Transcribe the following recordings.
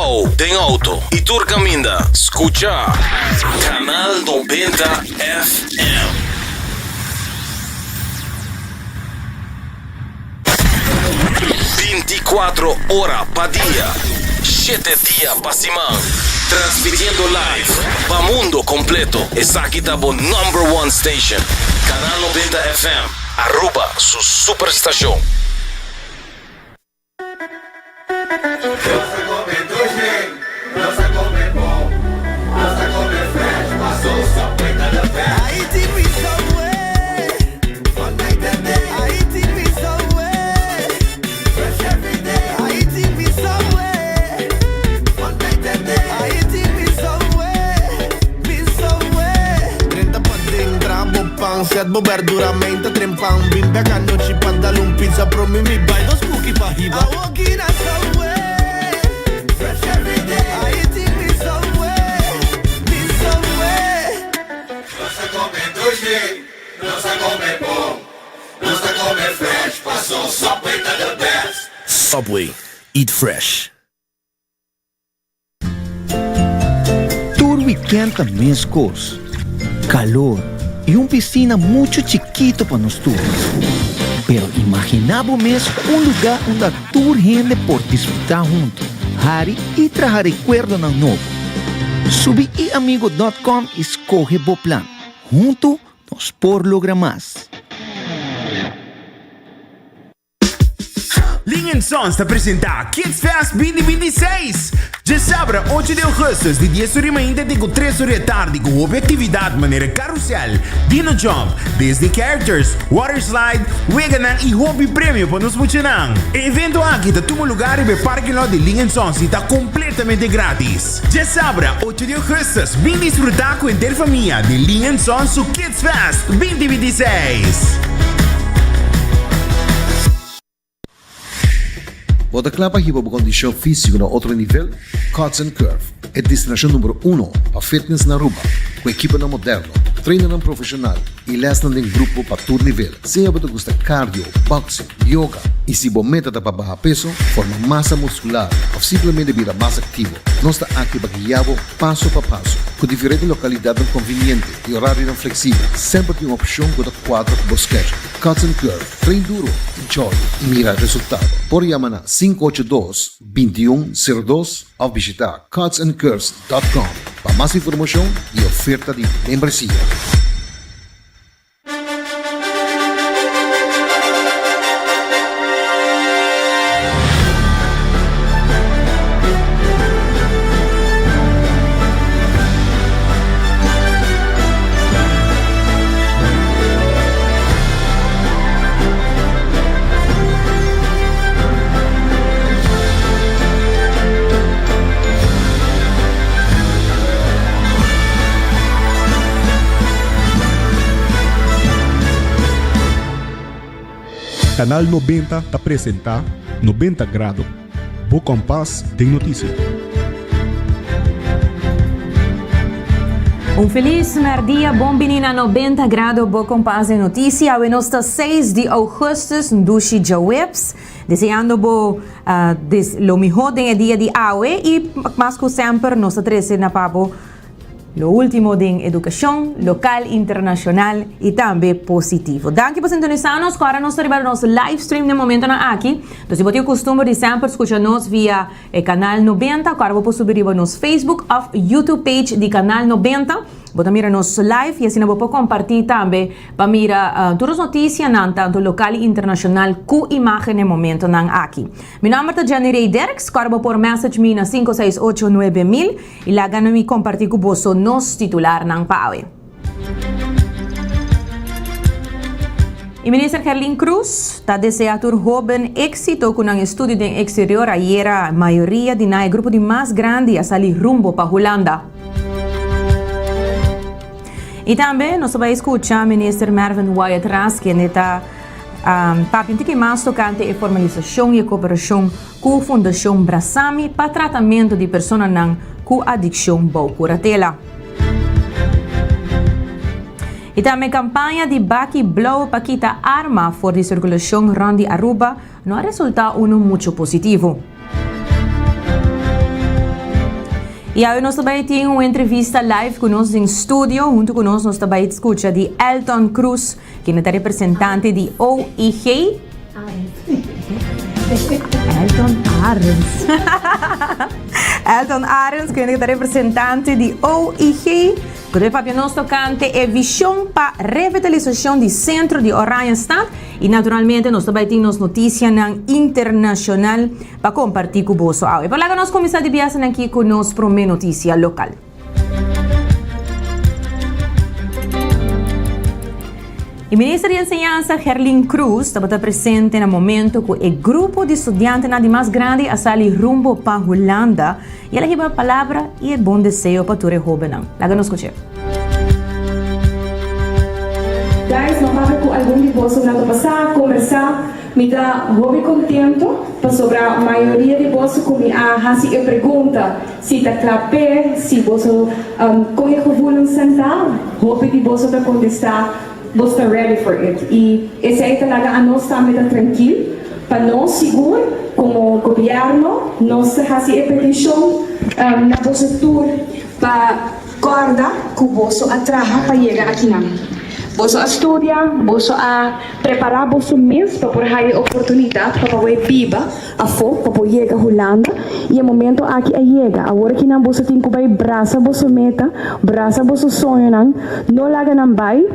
trabou, den auto y tur caminda, scucha Canal 90 FM. Binticuatro ora pa dia, shete dia pa siman, transmitiendo live pa mundo completo. Esaki ta bo number one station, Canal 90 FM, Aruba su superstacion. Subway, eat fresh. Tur weekend ta mescos, calor y un piscina mucho chikito pa nos tur. Pero imagina bo mes un lugar unda tur hende por disfruta hunto, hari y traha recuerdonan nobo. Subi iamigo dot com y scoge bo plan. Hunto nos por logra mas. Ling and Sons ta presenta Kids Fest 2026! Djasabra ocho di augustus di dies ora di mainta te ku tres ora di atardi ku hopi aktividat manera karusel, dino jump, Disney characters, water slide, weganan i hopi premio pa nos muchanan. E evento aki ta tuma lugar riba e parking lot di Ling and Sons i ta kompletamente gratis. Djasabra ocho di augustus bin disfruta ku henter famia di Ling and Sons su Kids Fest 2026! Bo ta kla pa hiba bo kondishon físiko na otro nivel? Cuts and Curve, e destinashon numero uno pa fitness na Aruba, ku ekiponan moderno, trainernan profeshonal i lèsnan den grupo pa tur nivel. Sea bo ta gusta cardio, boxing, yoga i si bo meta ta pa baha peso, forma masa muskular òf simplemente bira mas aktivo, nos ta aki pa guia bo paso pa paso. Ku diferente lokalidatnan konviniente i orarionan fleksibel, semper tin un opshon ku ta kuadra ku bo schedule. Cuts and Curve, train duro, enjoy i mira resultado. Por yama na 582 2102 òf bishita cutsandcurves dot com pa mas informashon i oferta di membresia. Canal 90 ta presenta 90 Grado, bo kompas den notisia. Un felis merdia, bon bini na 90 Grado, bo kompas den notisia. Awe nos ta 6 di augustus, ndushi djaweps. Deseando bo uh, des, lo miho den e dia di awe i mas ku semper nos ta trese na pa bo Lo ultimo den educacion, local, internacional y tambe positivo. Danki pa sintonisa nos. Cu nos ta riba nos live stream den momentonan aki. Entonces, si bo tin costumber di semper scucha nos via e canal 90, cu bo por subi riba nos Facebook of YouTube page di canal 90. Bo ta mira nos live y asina bo por comparti tambe pa mira uh, tur nos noticianan, tanto local y internacional, cu imagen den momentonan aki. Mi nomber ta Jenny Ray Derks. Cu bo por message mi na 568 9000. I laga no mi kompartí ku boso nos titularnan pa awe. E Minister Gerlin Cruz ta desea tur hoben éxito ku nan estudio den exterior. Ayera mayoria di nan e grupo di mas grandi a sali rumbo pa Hulanda. I tambe nos ta bai skucha Minister Mervin Wyatt Ras kende ta papia un tiki mas tokante e formalisashon i e koperashon ku Fundashon Brasami pa tratamentu di personanan ku adikshon bou kuratela. I tambe kampaña di Baki Blou pa kita arma for di sirkulashon rònt di Aruba no a resultá unu muchu positivo. Y awe nos tambe tin un entrevista live cu nos den studio. Hunto cu nos, nos tambe scucha di Elton Cruz, cu ta representante di OIG. Elton Arends. Elton Arends, cu ta representante di OIG. Cu ta papia nos tocante e vision pa revitalisacion di centro di Oranjestad. Y naturalmente nos tambe tin noticia internacional pa comparti cu bo. Y pa nos cuminsa di biahe aki cu nos prome noticia local. E minister di Enseñansa, Gerlin Cruz, tabata presente na momento cu e grupo di studiante di mas grandi a sali rumbo pa Hulanda y el a hiba palabra y bon deseo pa tur hobennan. Laga nos scucha. Guys, m'a papia cu algun di boso na pasa, conversa, mi ta hopi contento pasobra mayoria di boso cu mi a hasi e pregunta si ta cla p'e, si boso con e gevoelens ta, hopi di boso ta contesta boso ta ready for it. Y esey ta laga anos tambe ta trankil, pa nos sigur como gobierno, nos ta hasi e peticion na boso tur pa corda cu boso a traha pa yega akinan. Boso a studia, boso a prepara boso mes pa por haya oportunidad pa por biba afo, pa por yega Hulanda y e momento aki a yega. Awor akinan boso tin cu bay brasa boso meta, brasa boso soñonan, no laga nan bay.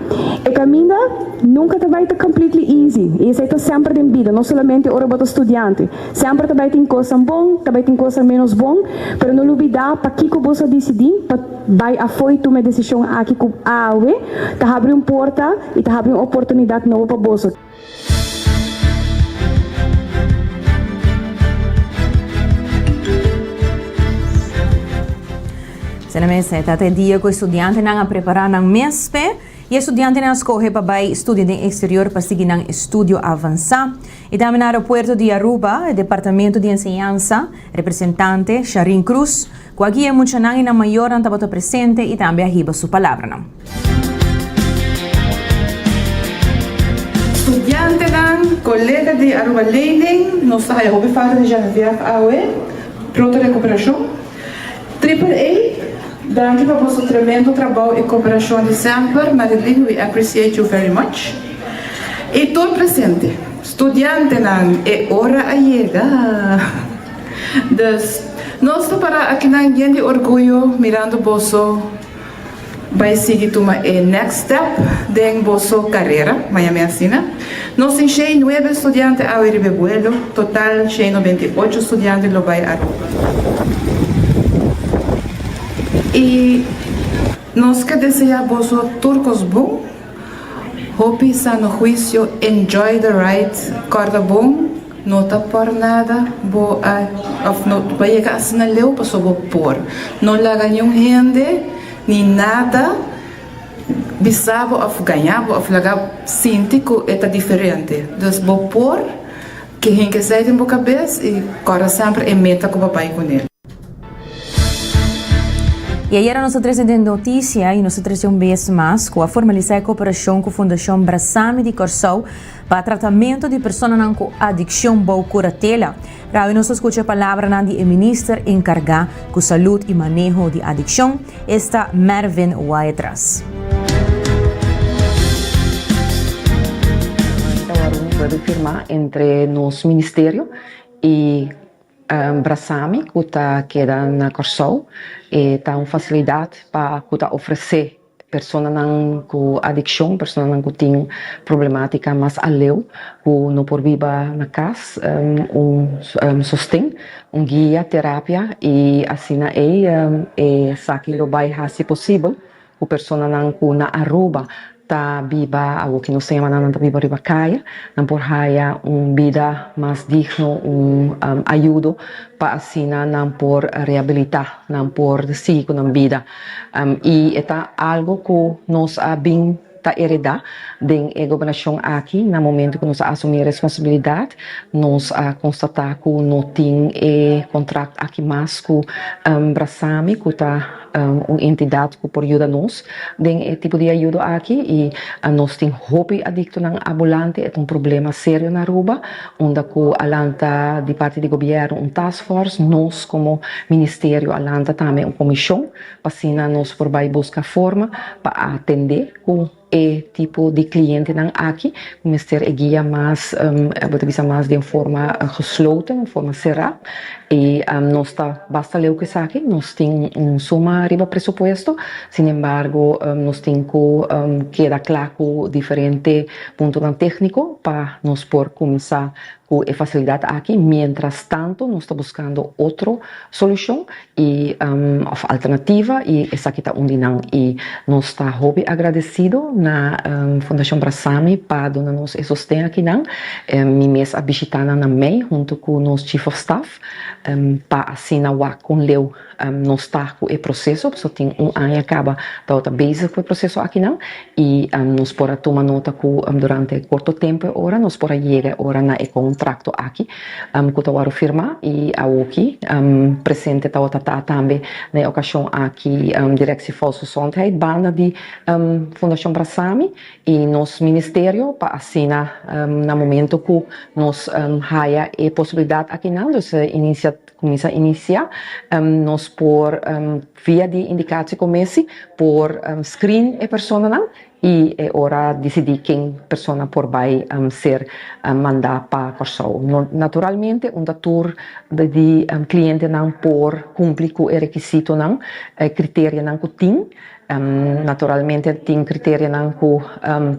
E caminda nunca ta bay ta completely easy. Y esey ta semper den bida, no solamente ora bo ta studiante. Semper ta bay tin cos bon, ta bay tin cos menos bon, pero no lubida pakico boso a dicidi pa bay afo y tuma e decision aki cu awe, ta habri un porta y ta habri un oportunidad nobo pa boso. Sena mes, ta e dia cu studiantenan a prepara nan mes p'e y studiantenan a scoge pa bay studia den exterior pa sigui nan estudio avansa. Y tambe na aeropuerto di Aruba, Departamento di Enseñansa, representante Sharin Cruz, cu aki muchanan y nan mayornan tabata presente y tambe a hiba su palabranan. Studiantenan, colega di Aruba Leiding, nos ta hopi falta di Genevieve awe, pronto recuperacion. Triple A, danki pa boso tremendo trabou y cooperacion di semper. Marilyn, we appreciate you very much. Y tur presente, studiantenan, e ora a yega. Dus, nos ta para akinan yen di orguyo mirando boso bay sigui tuma e next step den boso carera, Miami asina. Nos tin 109 studiante awe riba vuelo, total 198 studiante lo bay Aruba. Y nos ke desea boso tur cos bon, hopi sano huicio, enjoy the ride, corda bon, no ta por nada bo a of no bo yega asina leu paso bo por. No laga ningun hende ni nada bisa bo of gaña bo of laga sinti cu e ta diferente. Dus bo por ke hinca esey den bo cabes y corda semper e meta cu bo bay cu ne. Y ayera nos a trece den noticia y nos a trece un bes mas cu a formalisa e cooperacion cu Fundacion Brasami di Corsou pa tratamento di personanan cu adiccion bou curatela. Awe nos a scucha palabranan di minister encarga cu salud y maneho di adiccion, esta Mervin Wyatt-Ras. Awor firma entre nos ministerio y Brasami, cu ta keda na Corsou, e ta un facilidad pa cu ta ofrece personanan cu adiccion, personanan cu tin problematica mas aleu, cu no por biba na cas, un sosten, un guia, terapia y asina ey esaki lo bay haci posibel cu personanan cu na Aruba ta biba, algo cu nos ta yama nan ta biba riba caya, nan por haya un bida mas digno, un ayudo pa asina nan por rehabilita, nan por sigui cu nan bida. Y ta algo cu nos a bin ta hereda den e gobernacion aki. Na momento cu nos a asumi responsabilidad, nos a constata cu no tin e contract aki mas cu Brasami, cu ta. un entidat ku por yuda nos den e tipo di ayudo aki i nos tin hopi adiktonan ambulante, e ta un problema serio na Aruba unda ku a lanta di parti di gobièrnu un task force, nos komo ministerio a lanta tambe un komishon pa asina nos por bai buska forma pa atendé ku e tipo di clientenan aki cu mester e guia mas, bo ta bisa mas den forma gesloten, un forma cera y nos ta basta leu cu esaki, nos tin un suma riba presupuesto, sin embargo nos tin cu keda cla cu diferente puntonan tecnico pa nos por cuminsa cu e facilidad aki, mientras tanto nos ta buscando otro solucion y of alternativa y esaki ta un di nan y nos ta hopi agradecido na Fundacion Brasami pa duna nos e sosten akinan. Mi mes a bishita nan na mei hunto cu nos Chief of Staff pa asina wak con leu nos ta cu e proceso pasobra tin un aña caba tabata bezig cu e proceso akinan y nos por a tuma nota cu durante corto tempo e ora nos por a yega e ora na e contracto aki. Ku ta wòrdu firmá i awoki presente tabata ta tambe na e okashon aki Directie Volksgezondheid banda di Fundashon Brasami i nos ministerio pa asina na momento ku nos haya e posibilidat akinan dus inicia kuminsá inisiá nos por via di indicatiecomissie por screen e personanan I e ora disidí ken persona por bai ser mandá pa Kòrsou. Naturalmente unda tur di klientenan por kumpli ku e rekisitonan, e kriterianan ku tin. Naturalmente tin kriterianan ku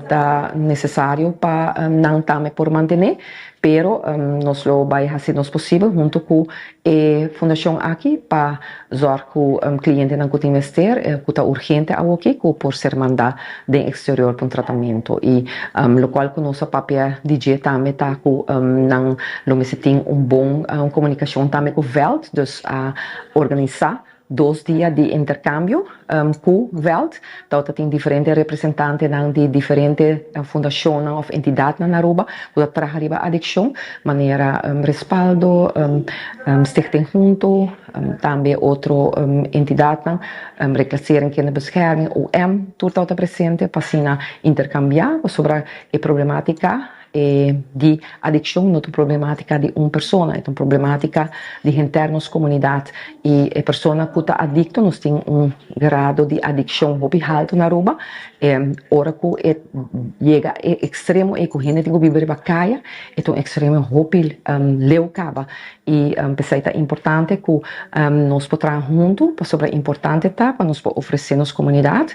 ta nesesario pa nan tambe por mantené, pero nos lo bai hasi nos posibel huntu ku E fundashon aki pa zòrg ku klientenan ku tin mester ku ta urgente awoki ku por ser mandá den eksterior pa un tratamentu. I lokual ku nos a papia di dje tambe ta ku nan lo mester tin un bon komunikashon tambe ku vèlt, dus a organisá dos dia di interkambio ku vèlt. Tabata tin diferente representantenan di diferente fundashonnan òf entidatnan na Aruba ku ta traha riba adikshon, manera Respaldo, Stichting Hunto, tambe otro entidatnan, Reclassering Kinderbescherming, OM, tur tabata presente pa asina interkambiá pasobra e problematika E di adikshon no ta un problematika di un persona, e ta un problematika di henter nos komunidat. I e persona ku ta adikto, nos tin un grado di adikshon hopi haltu na Aruba, e ora ku e yega e ekstremo ei ku hende tin ku biba riba kaya, e ta un ekstremo hopi leu kaba. I p'esei ta importante ku nos por traha huntu, pasobra importante ta pa nos por ofresé nos komunidat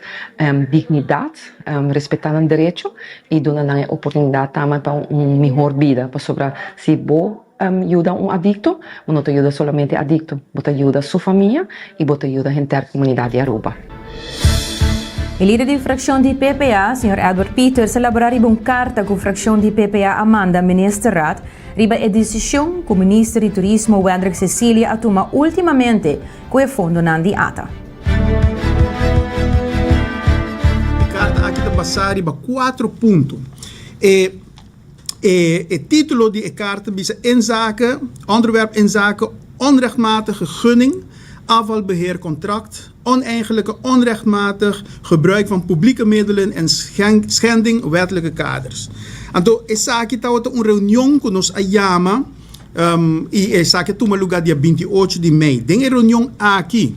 dignidat, respetá nan derecho i duna nan e oportunidat tambe pa un mihor bida. Pasobra si bo yuda un adikto, bo no ta yuda solamente e adikto, bo ta yuda su famia i bo ta yuda henter komunidat di Aruba. E lider di frakshon di PPA, señor Edward Pieters, a labora riba un karta ku frakshon di PPA a manda Ministerraad riba e desishon ku Minister di Turismo Wendrick Cecilia a tuma ultimamente ku e fondonan di ata. E karta aki ta basá riba kuatro punto. E e e título di e karta bisa Inzake, onderwerp inzake onrechtmatige gunning afvalbeheercontract, oneigenlijke onrechtmatig gebruik van publieke middelen en schending wettelijke kaders. Anto esaki tabata un reunion ku nos a yama i esaki a tuma lugá dia binti ocho di mei. Den e reunion aki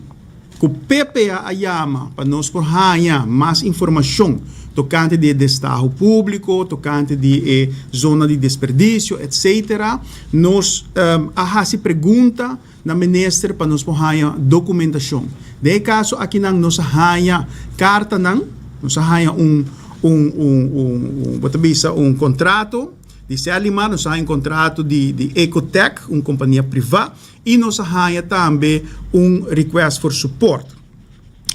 ku PPA a yama pa nos por haña mas informashon tokante di e destaho públiko, tokante di e zona di desperdisio, etcetera, nos a hasi pregunta na minister pa nos por haña dokumentashon. Den e kaso akinan nos a haña kartanan, nos a haña un un un un bo ta bisa un kontrato di Serlimar, nos a haña un kontrato di di Ecotech, un kompania privá, i nos a haña tambe un request for support.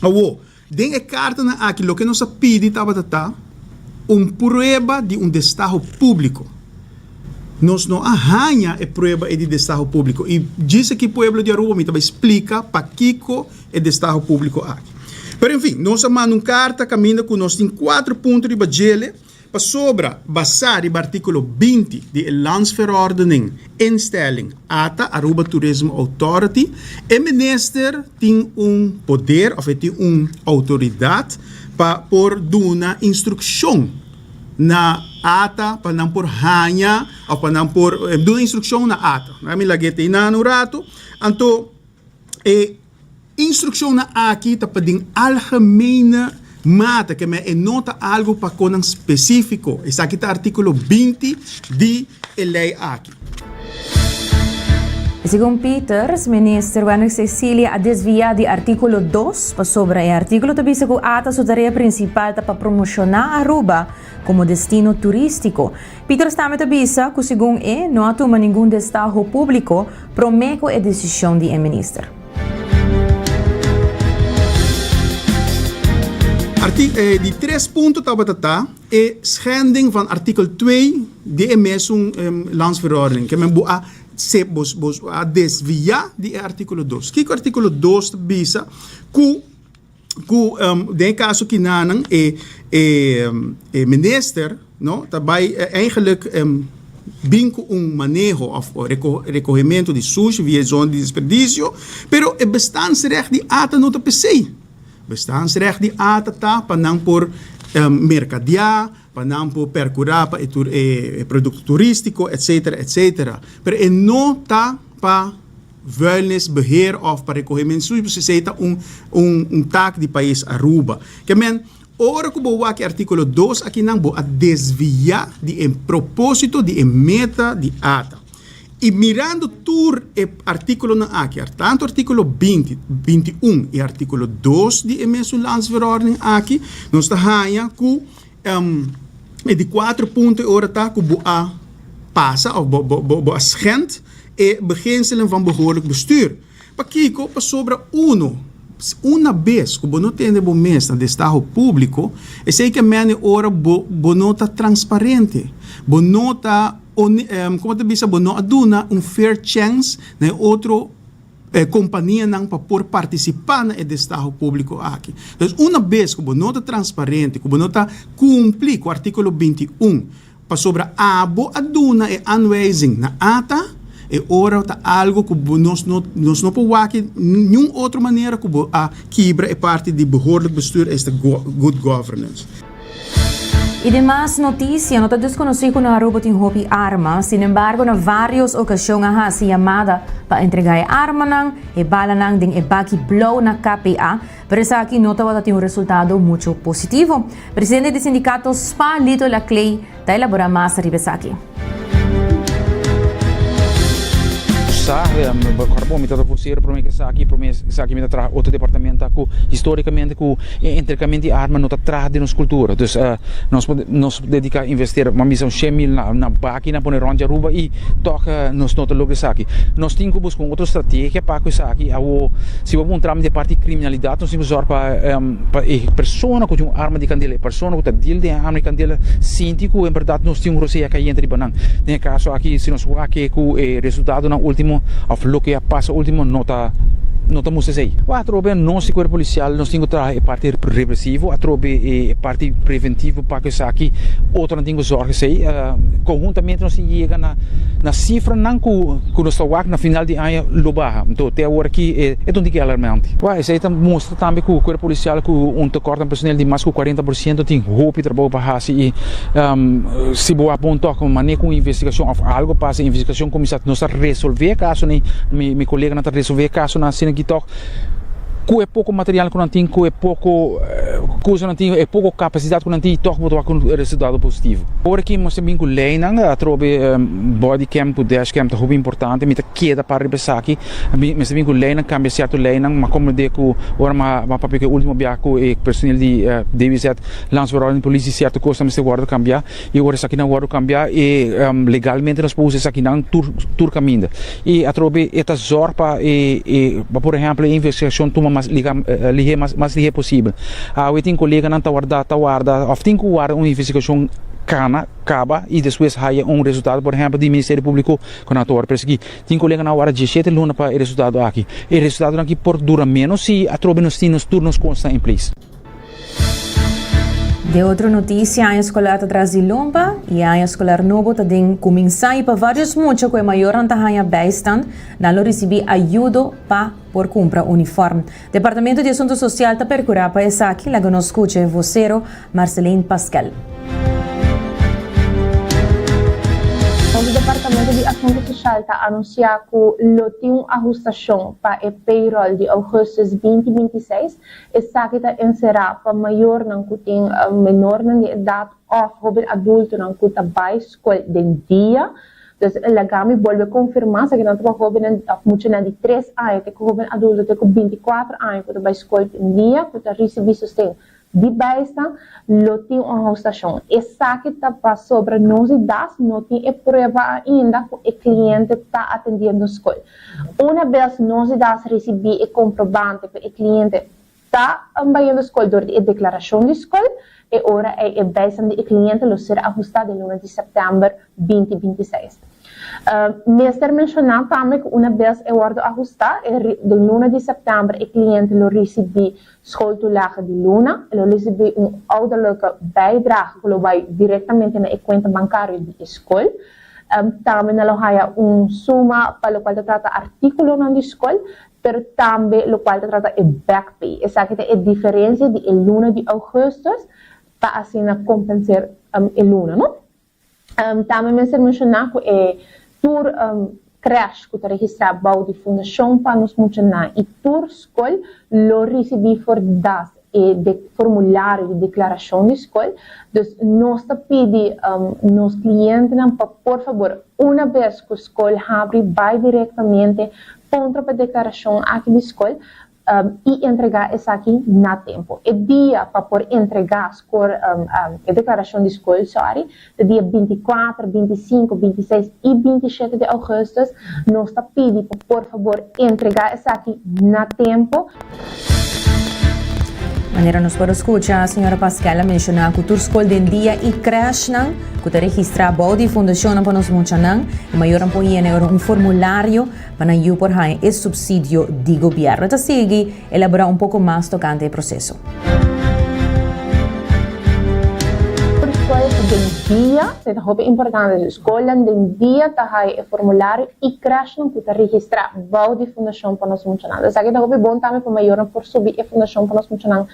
Awor, Den e kartanan aki loke nos a pidi tabata ta un prueba di un destaho públiko. Nos no a haña e prueba ei di destaho públiko i djis aki pueblo di Aruba mi ta bai splika pakiko e destaho públiko aki. Pero en fin, nos a manda un karta kaminda ku nos tin kuater punto riba djele. Pasobra, basá riba artíkulo 20 di e Landsverordening Instelling ata, Aruba Tourism Authority, e minister tin un poder òf e tin un outoridat pa por duna instrukshon na ata pa nan por haña òf pa nan por duna instrukshon na ata. Mi lag'é te einan un ratu. Anto e Instrukshonnan aki ta pa den algemene mate, ke men e no ta algu pa konan spesífiko. Esaki ta artíkulo 20 di e lei aki. Segun Pieters, Minister Wendrick Cecilia a desviá di artíkulo dos, pasobra e artíkulo ta bisa ku ata su tarea prinsipal ta pa promoshoná Aruba komo destino turístiko. Pieters tambe ta bisa ku segun e no a tuma ningun destaho públiko promé ku e desishon di e minister. Arti e di tres punto tabata ta e schending van artikel twee di e mesun landsverordening. Ke men bo a se bo bo a desvia di e artikulo dos. Kiko artikulo dos ta bisa? Ku ku den e kaso kinanan e e e minister no ta bai eigenlijk bin ku un maneho of rekohementu di sushi via e zona di desperdisio, pero e bestaansrecht di ata no ta p'esei. Bestaansrecht di ata ta pa nan por merkadiá, pa nan por perkurá pa e tur e produkto turístiko, etsetera, etsetera. Pero e no ta pa vuilnisbeheer of pa rekohementu di sushi, pasobra esei ta un un tak di pais Aruba. Ke men, Ora ku bo wak e artíkulo dos akinan bo a desviá di e propósito di e meta di ata. I mirando tur e artíkulonan aki, tantu artíkulo 20, 21 i artíkulo dos di e mesun Landsverordening aki, nos ta haña ku e di kuater punto e ora ta ku bo a pasa òf bo bo bo a schend e beginselen van behoorlijk bestuur. Pakiko? Pasobra uno, una bes ku bo no tende bo mes na destaho públiko, esei ke mende ora bo bo no ta transparente, bo no ta komo ta bisa, bo no a duna un fair chance na e otro kompanianan pa por partisipá na e destaho públiko aki. Entonces, una bes ku bo no ta transparente, ku bo no ta kumpli ku artíkulo 21, Pasobra abo a duna e aanwijzing na ata, e ora ta algo ku bo nos no nos no por wak niun otro manera ku bo a kibra e parti di behoorlijk bestuur esta good governance. Y demas noticia, no ta desconoci cu na Aruba tin hopi arma, sin embargo na varios ocasion a haci yamada pa entrega e armanan, e balanan den e baki blauw na KPA, Pero esaki no tabata tin un resultado mucho positivo. Presidente di sindicato spa Lito Laclay ta elabora mas riba esaki. Sa, ora bo mi ta vocero prome cu esaki, prome esaki mi ta traha otro departamento cu historicamente cu e entregament di arma no ta traha den nos cultura. Dus nos nos dedica investeer mas bisa un shen mil na na baki na pone rond di Aruba y toch nos no ta logra esaki. Nos tin cu busca un otro strategia pa cu esaki. Awo si bo puntra mi di e parti criminalidad nos tin cu zorg pa pa e persona cu tin un arma di candela, e persona cu ta deal den e arma di candela sinti cu en berdad nos tin un rosea cayente riba nan. Den e caso aki si nos wak cu e resultadonan ultimo of loke a pasa ultimo no ta no ta mustra esey. Atrobe nos di cuerpo policial nos tin cu traha e parti represivo, atrobe e parti preventivo pa cu esaki otronan tin cu zorg esey. Conhuntamente nos tin yega na na cifranan cu cu nos ta wak na final di aña lo baha. Enton te awor aki e ta un tiki alarmante. Wak esey ta mustra tambe cu cuerpo policial cu un tekort na personel di mas cu 40% tin hopi trabou pa haci y si bo wak bon tok mane cu un investigacion of algo pasa investigacion cuminsa nos ta resolve e casonan mi mi coleganan ta resolve e casonan asina aki tok Ku e poko material ku nan tin, ku e poko kusa nan tin, e poko kapasidat ku nan tin, tòg bo ta wak un resultado positivo. Ora ki mester bin ku leinan, atrobe body cam ku dash cam ta hopi importante, mi ta keda para riba esaki. Mester bin ku leinan, kambia sierto leinan, m'a komprendé ku ora m'a papia ku e ultimo biaha ku e personel di DWZ, Landsverordening Politie, sierto kosnan mester wòrdu kambiá. I ora esakinan wòrdu kambiá e legalmente nos por usa esakinan tur tur kaminda. I atrobe e ta zòrg pa e e pa por ehèmpel e investigashon tuma mas liga lihé mas mas lihé posibel. Awe tin koleganan ta warda ta warda òf tin ku warda un investigashon kana kaba i despues haya un resultado por ehèmpel di Ministerio Públiko ku nan ta wòrdu persiguí. Tin koleganan a warda diesshete luna pa e resultado aki. E resultadonan aki por dura ménos si atrobe nos tin nos tur nos kosnan in place. Den otro noticia, aña escolar ta tras di lomba y e aña escolar nobo ta den cuminsa y pa varios mucha cu e mayornan ta haña bijstand, nan lo ricibi ayudo pa por cumpra uniform. Departamento di Asunto Social ta percura pa esaki, laga nos scucha e vocero Marceline Paskel. Nos Departamento di Asunto Social ta anuncia cu lo tin un ahustacion pa e payroll di augustus 2026. Esaki ta enserá pa mayornan ku tin menornan di edat òf hóben adultonan ku ta bai skol den dia. Dus laga mi bolbe konfirmá esaki nan ta pa hóbennan òf muchanan di tres aña te ku hóben adulto te ku bintikuater aña ku ta bai skol den dia ku ta risibí sosten di bijstand lo tin un ahustashon. Esaki ta pasobra nos di das no tin e prueba ainda ku e kliente ta atendiendo skol. Una bes nos di das risibí e komprobante ku e kliente ta bayendo skol dor di e deklarashon di skol, e ora ei e bijstand di e kliente lo ser ahustá den luna di sèptèmber 2026. Mester menshoná tambe ku una bes e wòrdu ahustá, den luna di sèptèmber e kliente lo risibí schooltoelage di luna, e lo risibí un ouderlijke bijdrage ku lo bai direktamente na e kuenta bankario di e skol. Tambe nan lo haya un suma pa lokual ta trata artíkulonan di skol, pero tambe lokual ta trata e back pay. Esaki ta e diferensia di e luna di ougùstùs pa asina kompenser e luna, no? Tambe mester menshoná ku e tur krèsh ku ta registrá bou di Fundashon pa Nos Muchanan i tur skol lo risibí for di das e formulario di deklarashon di skol. Dus nos ta pidi nos klientenan pa por fabor una bes ku skol habri bai direktamente kontra pa deklarashon aki di skol i entregá esaki na tempu. E dia pa por entregá skor e deklarashon di skol, sorry, ta dia 24, 25, 26 i 27 di ougùstùs. Nos ta pidi pa por fabor entregá esaki na tempu. Manera nos por a skucha, señora Paskel a menshoná ku tur skol den dia i krèshnan ku ta registrá bou di Fundashonnan pa Nos Muchanan, e mayornan por yena e ora un formulario pa nan yu por haña e supsidio di gobièrnu. E ta sigui elaborá un poko mas tokante e proseso. Tur skol den dia, esei ta hopi importante, skolnan den dia ta haña e formulario i krèshnan ku ta registrá bou di Fundashon pa Nos Muchanan. Esaki ta hopi bon tambe pa mayornan por subi e Fundashon pa Nos Muchanan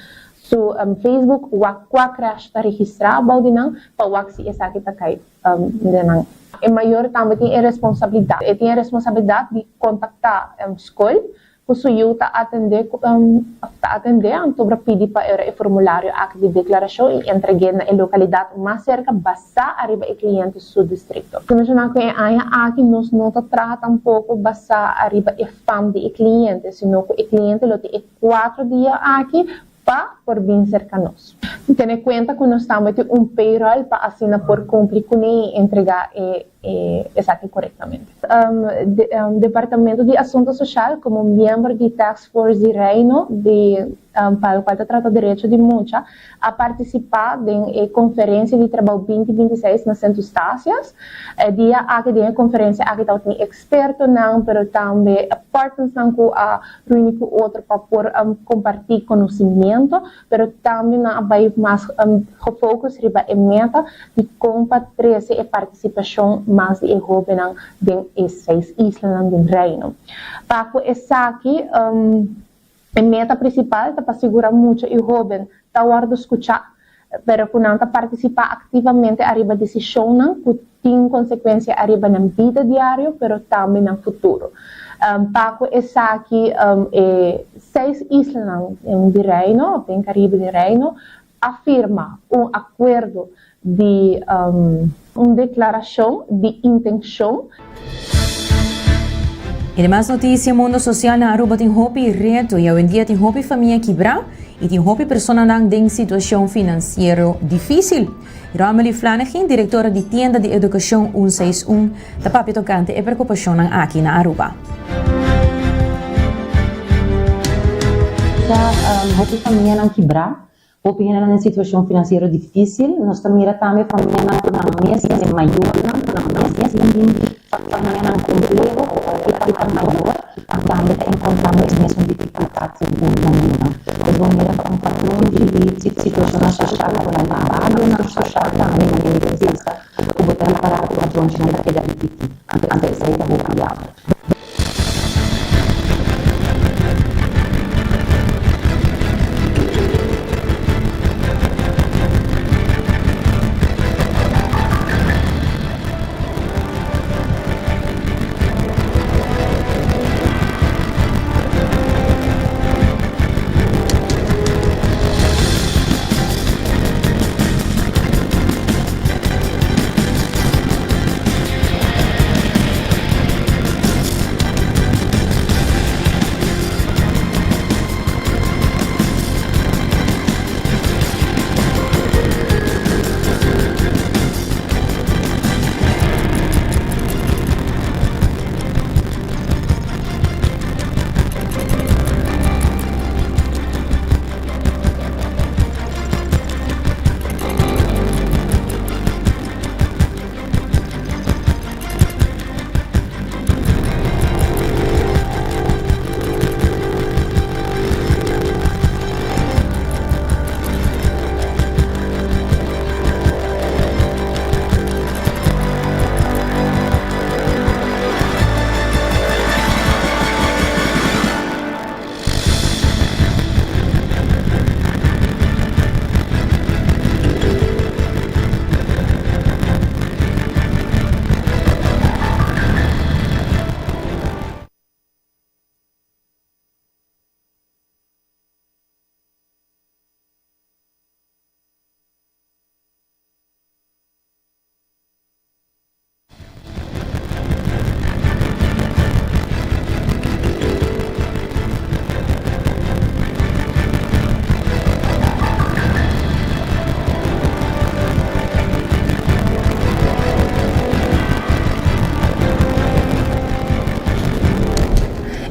su Facebook wak kua krèsh ta registrá bou di nan pa wak si esaki ta kai den nan. E mayor tambe tin e responsabilidat. E tin e responsabilidat di kontaktá skol ku su yu ta atendé ta atendé anto bra pidi pa e formulario aki di deklarashon i entreg'é na e lokalidat mas serka basá ariba e kliente su distrikto. Ta menshoná ku e aña aki nos no ta traha tampoko basá ariba e fam di e kliente, sino ku e kliente lo tin e kuatro dia aki pa por bin serka nos. Tene kuenta ku nos tambe tin un payroll pa asina por kumpli kuné i entregá e esaki korektamente. Departamento di Asunto Soshal komo miembro di Task Force di Reino di pa lokual ta trata derecho di mucha a partisipá den e konferensia di trabou 2026 na Sint Eustatius. E dia aki den e konferensia aki tabatin ekspertonan pero tambe partnersnan ku a reuni ku otro pa por kompartí konosimiento, pero tambe nan a bai mas gefocus riba e meta di kon pa trese e partisipashon mas di e hóbennan den e seis islanan den Reino. Pa ku esaki e meta prinsipal ta pa sigurá mucha i hóben ta wòrdu skuchá, pero ku nan ta partisipá aktivamente ariba desishonnan ku tin konsekuensia ariba nan bida diario pero tambe nan futuro. Pa ku esaki e seis islanan di Reino òf den Karibe di Reino a firma un akuerdo di un deklarashon di intenshon. E demas noticia mundo social na Aruba tin hopi reto y awendia tin hopi famia kibra y tin hopi personanan den situacion financiero dificil. Romely Flanegin, directora di Tienda di Educacion 161, ta papia tocante e preocupacionnan aki na Aruba. Ta hopi famianan kibra. Hopi hendenan den situashon finansiero difísil. Nos ta mira tambe famianan ku nan mes e mayornan ku nan mes ta tin famianan kompleho i ta mayor tambe ta enkontrando e mesun difikultat ku nan yunan. Pues bo mira ta un patron di situashonnan soshal ku nan barionan soshal tambe manera di pensa ku bo ta ripará ku patronchinan ta keda ripití. Anto esei ta hopi yamber.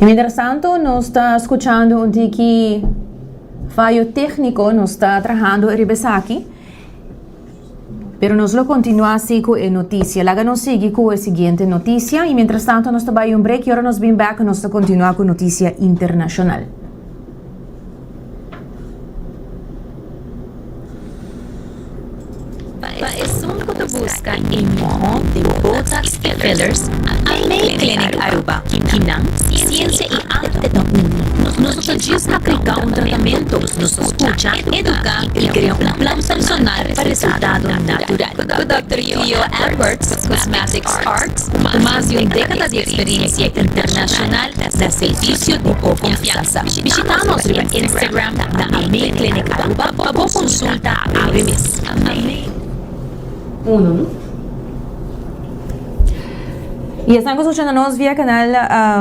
Y mientras tanto nos ta scuchando un tiki fallo técnico, nos ta trahando riba esaki. Pero nos lo continua si cu e noticia. Laga nos sigui cu e siguiente noticia y mientras tanto nos ta bay un break y ora nos bin back nos ta continua cu noticia internacional. Pa esun cu ta busca e miho den Botox y fillers, Amei Clinic Aruba. Kinan, ciencia y arte ta uni. Nos no ta djis aplica un tratamento, nos ta scucha, educa y crea un plan personal pa resultado natural. Cu Dòkter Theo Edwards, Cosmetics Arts, cu mas di un decada di experiencia internacional na servicio di bo confiansa. Bishita nos riba Instagram na Amei Clinic Aruba pa bo consulta awe mes. Uno, no? Y esnan cu scuchando nos via canal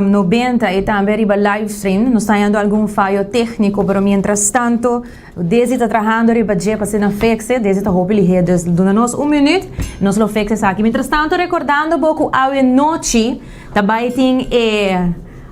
90 y tambe riba livestream, nos ta hañando algun fayo tecnico, pero mientras tanto Desi ta trahando riba dje pa asina fixe, Desi ta hopi lihé, dus duna nos un minuut, nos lo fixe esaki. Mientras tanto recordando bo cu awe nochi ta bay tin e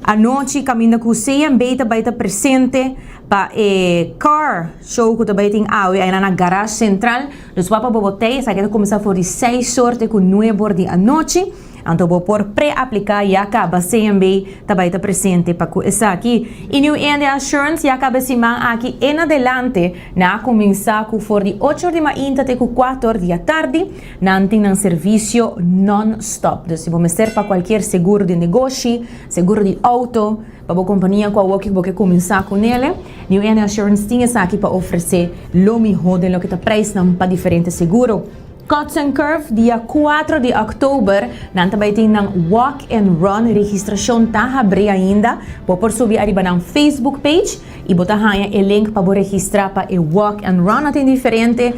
anochi caminda cu CMB ta bay ta presente pa e car show cu ta bay tin awe ayna na Garage Central. Dus wak pa bo tei, esaki ta cuminsa for di seis or te cu nuebe or di anochi. Anto bo por pre-apliká ya kaba CMB ta bai ta presente pa ku esaki. I New India Assurance ya kaba e siman aki en adelante nan a kuminsá ku for di ocho or di mainta te ku kuater or di atardi nan tin nan servisio non-stop. Dus si bo mester pa kualkier seguro di negoshi, seguro di outo, pa bo kompania ku awoki ku bo ke kuminsá kunele, New India Assurance tin esaki pa ofresé lo mihó den loke ta preisnan pa diferente seguro. Cuts and Curve, dia kuatro di òktober nan ta bai tin nan Walk and Run, registrashon ta habrí ainda, bo por subi ariba nan Facebook page i bo ta haña e link pa bo registrá pa e Walk and Run, nan tin diferente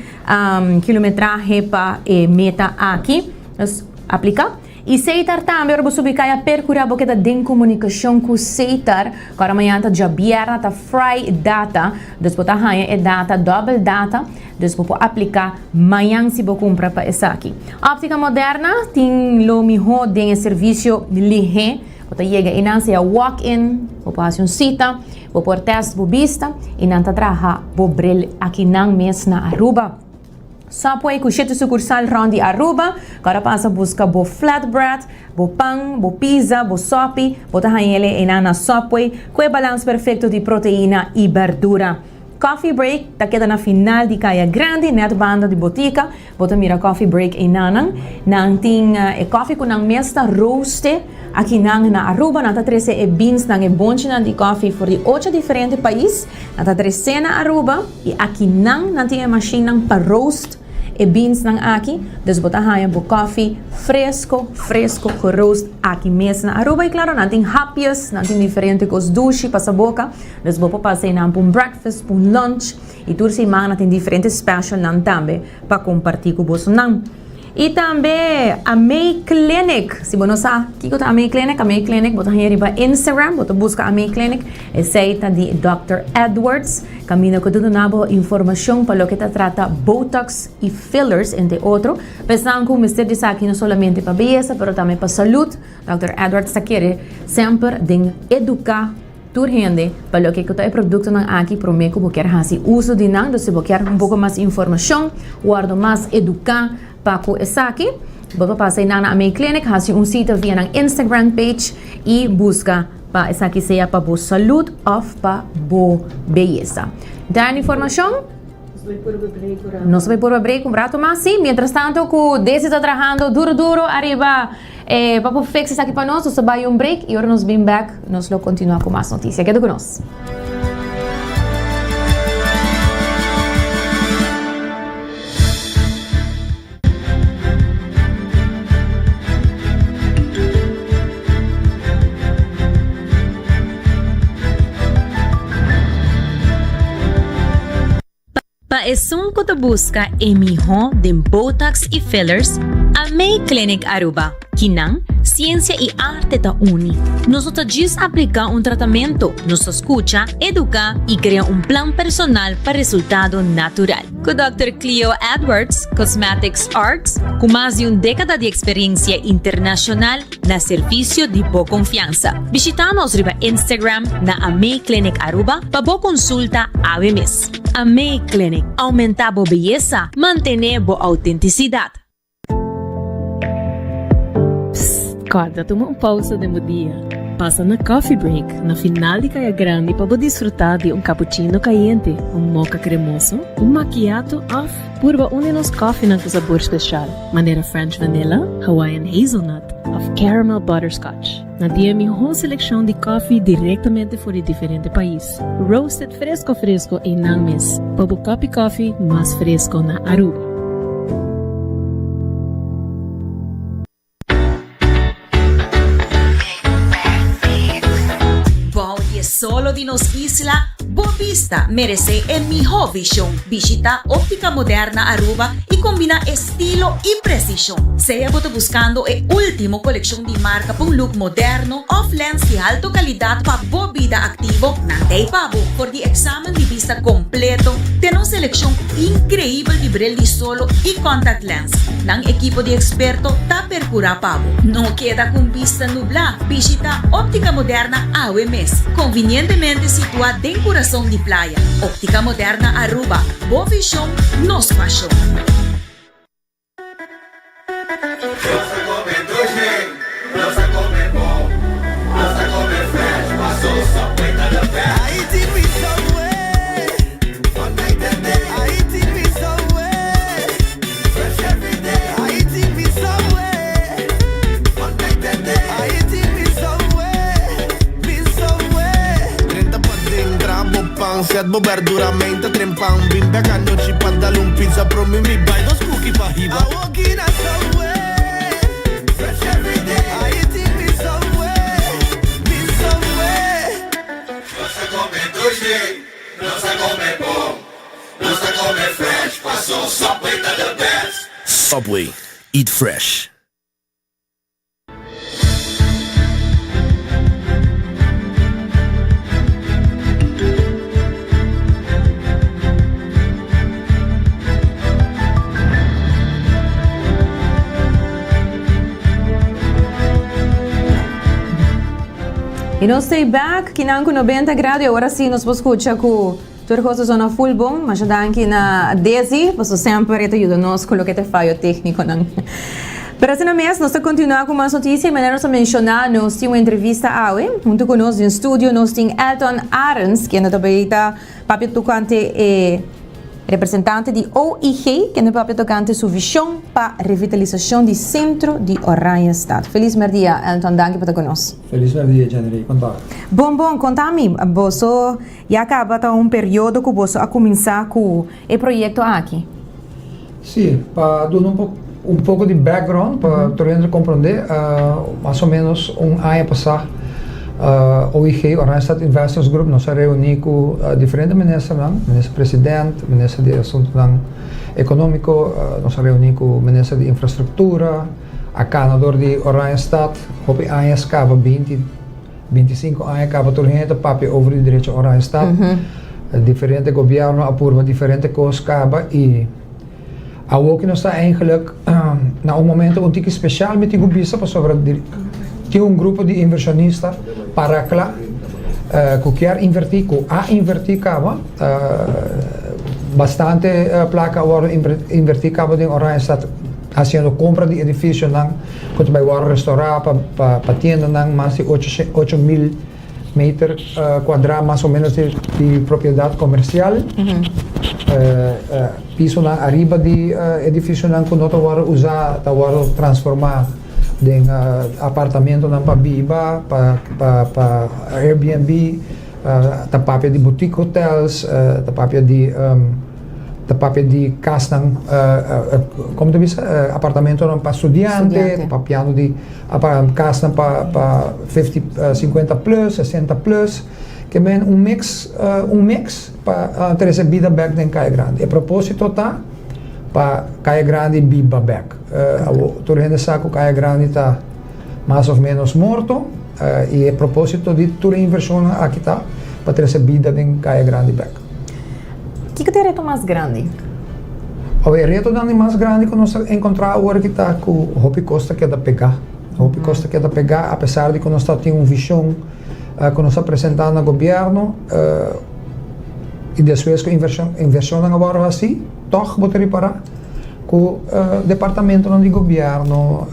kilometrahe pa e meta aki, dus apliká. I Seitar tambe ora bo subi kaya percura bo keda den comunicacion cu Seitar cu ora mañana ta djabièrnè ta fry data dus bo ta haña e data dobel data dus bo por aplica mañan si bo cumpra pa esaki. Optica Moderna tin lo miho den e servicio lihé. Bo ta yega einan sea walk in, bo por hasi un sita, bo por test bo bista y nan ta traha bo bril akinan mes na Aruba. Subway ku shete sukursal rond di Aruba, ku ora pasa buska bo flatbread, bo pan, bo pizza, bo sopi, bo ta haña el'e einan na Subway ku e balans perfekto di proteina i berdura. Coffee Break ta keda na final di Kaya Grandi, nèt banda di botika. Bo ta mira Coffee Break einanan. Nan tin e koffie ku nan mes ta roaste akinan na Aruba. Nan ta trese e beansnan, e bonchinan di koffie for di ocho diferente pais. Nan ta tres'é na Aruba i akinan nan tin e mashinnan pa roast e beansnan aki. Dus bo ta haña bo koffie fresco, fresco geroast aki mes na Aruba. I klaro nan tin hapjes, nan tin diferente kos dushi pa saboka. Dus bo por pasa einan pa un breakfast, pa un lunch. I tur siman nan tin diferente specialnan tambe pa comparti cu bosonan. I tambe Amey Clinic. Si bo no sa kico ta Amey Clinic, Amey Clinic bo ta haña riba Instagram, bo ta busca Amey Clinic. Esey ta di Dòkter Edwards, caminda cu ta duna bo informacion pa loke ta trata Botox y fillers, entre otro. Pensan cu mester di esaki no solamente pa beyesa, pero tambe pa salud. Dòkter Edwards ta kere semper den educa. Tur hende, pa loke ku ta e produktonan aki promé ku bo kier hasi uso di nan, dus si bo kier un poko mas informashon, wòrdu mas eduká pa ku esaki, bo por pasa einan na Amey Clinic, hasi un sita via nan Instagram page i buska pa esaki sea pa bo salud òf pa bo beyesa. Dani informashon? Nos bai purba break un rato mas, sí. Mientras tanto ku Desi ta trahando duro duro ariba e pa por fix esaki pa nos, nos ta bai un break y ora nos bin back nos lo continua ku mas noticia. Keda ku nos. Pa esun ku ta buska e mihó den Botox i fillers, Amei Clinic Aruba. Kinan, siensia i arte ta uni. Nos no ta djis apliká un tratamentu, nos ta skucha, eduká i krea un plan personal pa resultado natural. Ku Dòkter Cleo Edwards, Cosmetics Arts, ku mas di un dékada di eksperensia internashonal, Na servicio di bo confiansa. Bishita nos riba Instagram na Amei Clinic Aruba pa bo consulta awe mes. Amei Clinic, aumenta bo beyesa, mantene bo autenticidad. Psst, corda tuma un pausa den bo dia. Pasa na Coffee Break na final di Caya Grandi pa bo disfruta di un cappuccino cayente, un mocha cremoso, un macchiato of Purba un di nos kòfinan ku sabor speshal, manera French Vanilla, Hawaiian Hazelnut òf Caramel Butterscotch. Nan tin e mihó selekshon di kòfi direktamente for di diferente pais, roasted fresko fresko einan mes, pa bo kòpi kòfi mas fresko na Aruba. Bou di e solo di nos isla, bo bista meresé e mihó vishon. Bishita Óptica Moderna Aruba i kombiná estilo i presishon. Sea bo ta buskando e último kolekshon di marka pa un look moderno òf lens di alto kalidat pa bo bida aktivo, nan ta ei pa bo. For di eksamen di bista kompleto te nos selekshon inkreibel di bril di solo i contact lens. Nan ekipo di eksperto ta percura pa bo. No keda cu un bista nubla, bishita Optica Moderna awe mes. Convinientemente situa den curason di playa. Optica Moderna Aruba, bo vision, nos pasion. Nos ta come dushi, nos ta come bon, nos ta come fresh, paso Subway ta the best. Set bo berdura menta trempan Bin bek anochi pa dal un pizza Promi mi bai dos cookie pa hiba Nos ta come dushi, nos ta come bon, nos ta come fresh, paso Subway ta the best. Subway, eat fresh. Y nos ta back kinan cu 90 grado y awor si nos por scucha cu tur cos a zona full bon. Masha danki na Desi, paso semper e ta yuda nos cu loke ta fayo tecniconan. Pero asina mes, nos ta continua cu mas noticia y manera nos a menciona, nos tin un entrevista awe. Hunto cu nos den studio nos tin Elton Arends, kende ta bay ta papia tocante e Representante di OIG kende papia tokante su vision pa revitalisacion di centro di Oranjestad. Feliz merdia Elton, danki pa ta cu nos. Feliz merdia Jennery, con ta? Bon bon, conta mi, boso ya caba ta un periodo cu boso a cuminsa cu e proyecto aki? Si, pa duna un poco un poco di background pa tur hende comprende, mas o menos un aña pasa OIG, Oranjestad Investors Group, nos a reuni cu diferente ministernan, minister president, minister di asuntonan economico, nos a reuni cu minister di infrastructura, a cana door di Oranjestad, hopi añas caba, binti, binticinco aña caba tur hende ta papia over di derecho Oranjestad. Diferente gobierno a purba diferente cos caba y awor cu nos ta eigenlijk na un momento un tiki special mi tin cu bisa pasobra tin un grupo di inversionista para cla cu kier inverti, cu a inverti caba, bastante placa a wordo inverti caba den Oranjestad haciendo compra di edificionan cu ta bay wordo restaura pa pa tiendanan mas di 8000 meter cuadra mas o menos di propiedad comercial. Pisonan ariba di edificionan cu no ta wordo usa ta wordo transforma den apartamentonan pa biba, pa pa pa Airbnb, ta papia di boutique hotels, ta papia di Ta papia di kasnan, komo ta bisa, apartamentonan pa studiante, ta papiando di kasnan pa pa fifty, sinkuenta plus, sesenta plus. Ke men un mix, un mix pa trese bida bèk den Kaya Grandi. E propósito ta pa Kaya Grandi biba bèk. Awor tur hende sa ku Kaya Grandi ta mas òf ménos morto i e propósito di tur e invershonnan aki ta pa trese bida den Kaya Grandi bèk. Kiko ta e reto mas grandi? Awe, e retonan di mas grandi ku nos ta enkontrá awor aki ta ku hopi kos ta keda pegá. Hopi kos ta keda pegá apesar di ku nos ta tin un vishon ku nos a presentá na gobièrnu i despues ku invershon invershonnan a wòrdu hasí tòg bo ta ripará ku departamentonan di gobièrnu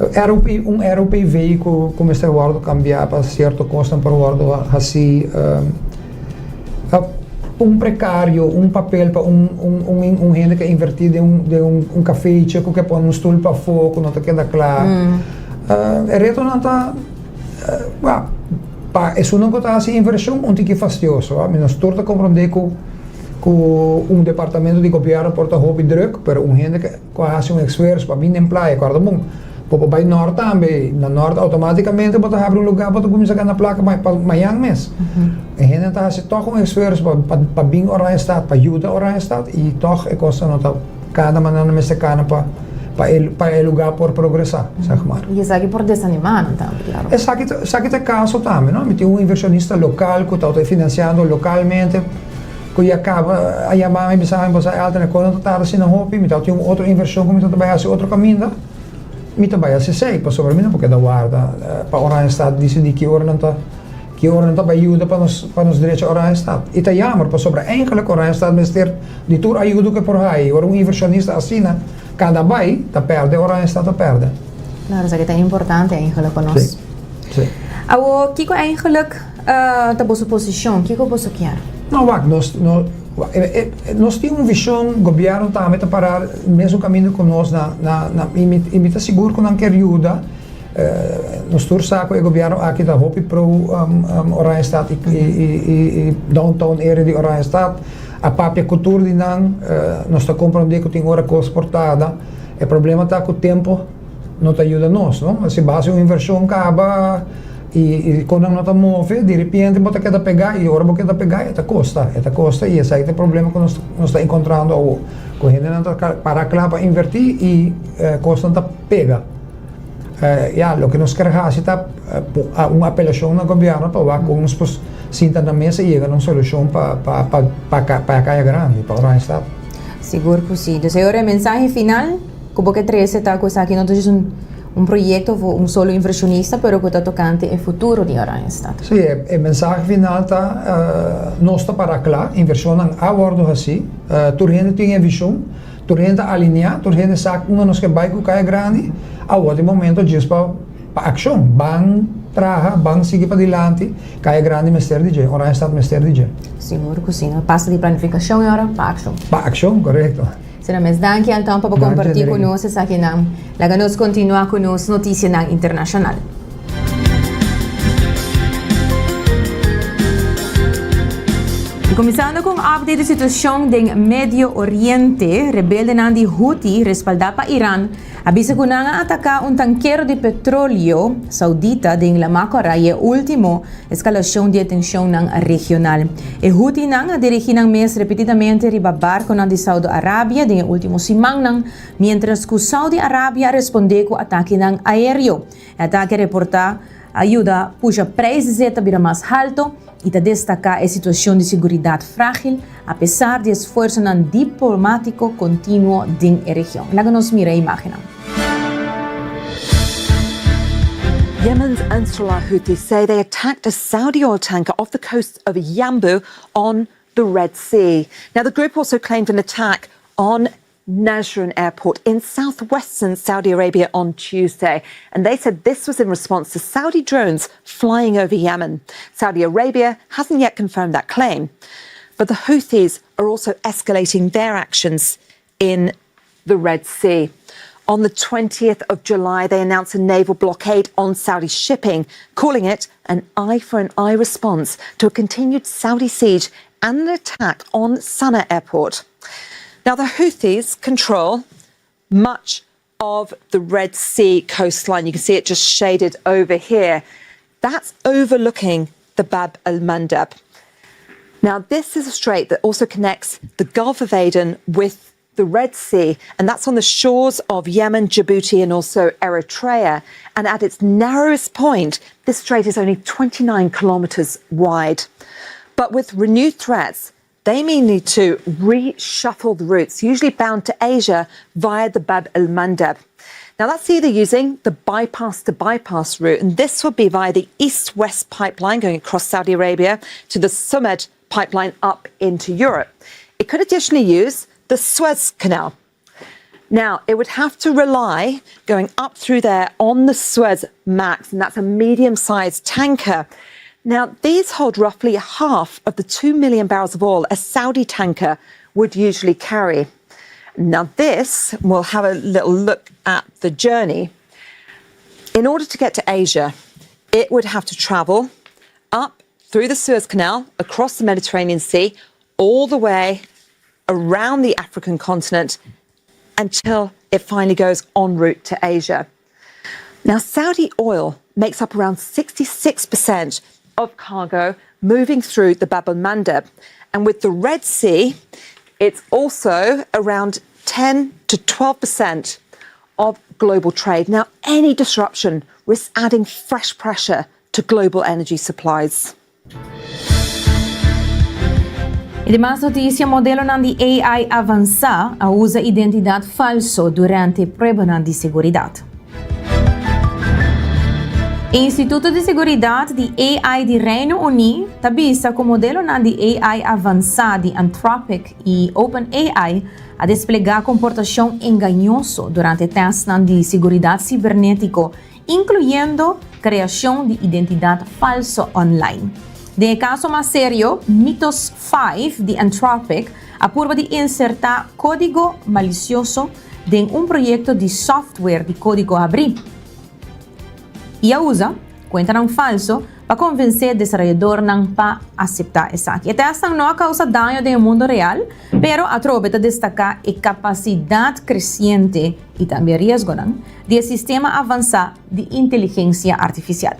ROP un ROPV ku ku mester wòrdu kambiá pa sierto kosnan por wòrdu hasí. Un precario, un papel pa un un un hende ke inverti den un den un un cafeetje ku ke pone un stoel pafó ku no ta keda kla. E retonan ta pa esunnan ku ta hasi invershon un tiki fastioso. Mi nos tur ta komprondé ku ku un departamento di gobièrnu por ta hopi druk, pero un hende ke Ku a hasi un esfuerso pa bini den playa, kòrda bon, bo por bai nòrt tambe, na nòrt outomátikamente bo ta habri un lugá, bo ta kuminsá gana plaka pa mañan mes. E hende ta hasi tòg un esfuerso pa pa bin Oranjestad, pa yuda Oranjestad i tòg e kosnan no ta kana manera nan mester kana pa pa e pa e lugá por progresá, sèg mar. I esaki por desanimá nan tambe, klaro. Esaki ta esaki ta e kaso tambe, no? Mi tin un invershonista lokal ku ta finansiando lokalmente. Ku ya kaba a yama mi bisa mi boso a Elton e kos no ta tarda asina hopi, mi ta tin un otro invershon ku mi ta bai hasi otro kaminda, mi ta bai hasi esei pasobra mi no por keda warda pa Oranjestad disidí ki ora nan ta ki ora nan ta bai yuda pa nos pa nos drecha Oranjestad. I ta yamer pasobra eigenlik Oranjestad mester di tur ayudo ku e por haña i ora un invershonista asina kada bai ta pèrdè Oranjestad ta pèrdè. Klaro esaki ta importante eigenlik pa nos. Sí, sí. Awor kiko eigenlik ta boso posishon? Kiko boso kier? No, wak, nos, no, nos tin un vishon, gobièrnu tambe ta pará mesun kaminda ku nos na, na, na, i mi, i mi ta sigur ku nan kier yuda. Nos tur sa ku e gobièrnu aki ta hopi pro Oranjestad i, i, i, i downtown area di Oranjestad. A papia ku tur di nan, nos ta komprondé ku tin ora kos por tarda. E problema ta ku tempu no ta yuda nos, no? Si bo hasi un invershon kaba, I kon nan no ta move, di repente bo ta keda pegá i ora bo keda pegá e ta kosta, e ta kosta i esaki ta e problema ku nos nos ta enkontrando awo, ku hendenan ta para kla pa invertí i kosnan ta pega. Ya, loke nos ker hasi ta un apelashon na gobièrnu pa wak kon nos por sinta na mesa i yega na un solushon pa pa pa pa Kaya Grandi, pa Oranjestad. Sigur ku si. Dus e ora e mensahe final ku bo ke trese ta ku esaki no ta djis un. un proyecto of un solo inversionista, pero cu ta tocante e futuro di Oranjestad. Sí, e mensahe final ta, nos ta para cla, inversionnan a wordo haci, tur hende tin e vision, tur hende ta alinea, tur hende sa unda nos ke bay cu Caya Grandi, awor ta e momento djis pa pa accion, ban traha, ban sigui padilanti, Caya Grandi mester di dje, Oranjestad mester di dje. Sigur cu si, no pasa di planificacion e ora pa accion. Pa accion, corecto. Sra. Mes danki Anton pa bo comparti cu nos esakinan. Laga nos continua cu nos noticianan internacional. Y cuminsando cu un update di situacion den Medio Oriente, rebeldenan di Houthi respalda pa Iran a bisa cu nan a ataca un tankero di petroleo Saudita den Lama Cora y e ultimo Eskalashon di e tenshonnan regional. E Houthi-nan a dirigí nan mes repetidamente riba barkonan di Saudo Arabia den e último simannan, miéntras ku Saudi Arabia a respondé ku atakenan aéreo. E atake reportá a yuda pusha preis di zeta bira mas halto i ta destaká e situashon di siguridat frágil apesar di esfuersonan diplomátiko kontinuo den e region. Laga nos mira e imágennan. Yemen's Ansarullah Houthis say they attacked a Saudi oil tanker off the coast of Yanbu on the Red Sea. Now, the group also claimed an attack on Najran Airport in southwestern Saudi Arabia on Tuesday. And they said this was in response to Saudi drones flying over Yemen. Saudi Arabia hasn't yet confirmed that claim. But the Houthis are also escalating their actions in the Red Sea. On the 20th of July, they announced a naval blockade on Saudi shipping, calling it an eye for an eye response to a continued Saudi siege and an attack on Sana'a airport. Now, the Houthis control much of the Red Sea coastline. You can see it just shaded over here. That's overlooking the Bab el Mandeb. Now, this is a strait that also connects the Gulf of Aden with the Red Sea, and that's on the shores of Yemen, Djibouti, and also Eritrea. And at its narrowest point, this strait is only 29 kilometers wide. But with renewed threats, they may need to reshuffle the routes, usually bound to Asia via the Bab el Mandeb. Now, that's either using the bypass to bypass route, and this would be via the east west pipeline going across Saudi Arabia to the Sumed pipeline up into Europe. It could additionally use the Suez Canal. Now, it would have to rely going up through there on the Suez Max, and that's a medium sized tanker. Now, these hold roughly half of the 2 million barrels of oil a Saudi tanker would usually carry. Now, this, we'll have a little look at the journey. In order to get to Asia, it would have to travel up through the Suez Canal, across the Mediterranean Sea, all the way around the African continent until it finally goes en route to Asia. Now, Saudi oil makes up around 66% of cargo moving through the Bab el Mandeb. And with the Red Sea, it's also around 10 to 12% of global trade. Now, any disruption risks adding fresh pressure to global energy supplies. Y demas noticia, Modelonan di AI avansa a usa identidad falso durante pruebanan di seguridad. E Instituto di Seguridad di AI di Reino Uni ta bisa cu modelonan di AI avansa di Anthropic y OpenAI a desplega comportacion engañoso durante testnan di siguridad cibernetico incluyendo creacion di identidad falso online. Den e caso mas serio, Mythos 5 di Anthropic a purba di inserta codigo malicioso den un proyecto di software di codigo habri y a usa cuentanan falso pa convence desaroyadornan pa acepta esaki. E testnan no a causa daño den e mundo real, pero atrobe ta destaca e capacidad creciente y tambe riesgonan di e sistema avansá di inteligensia artifisial.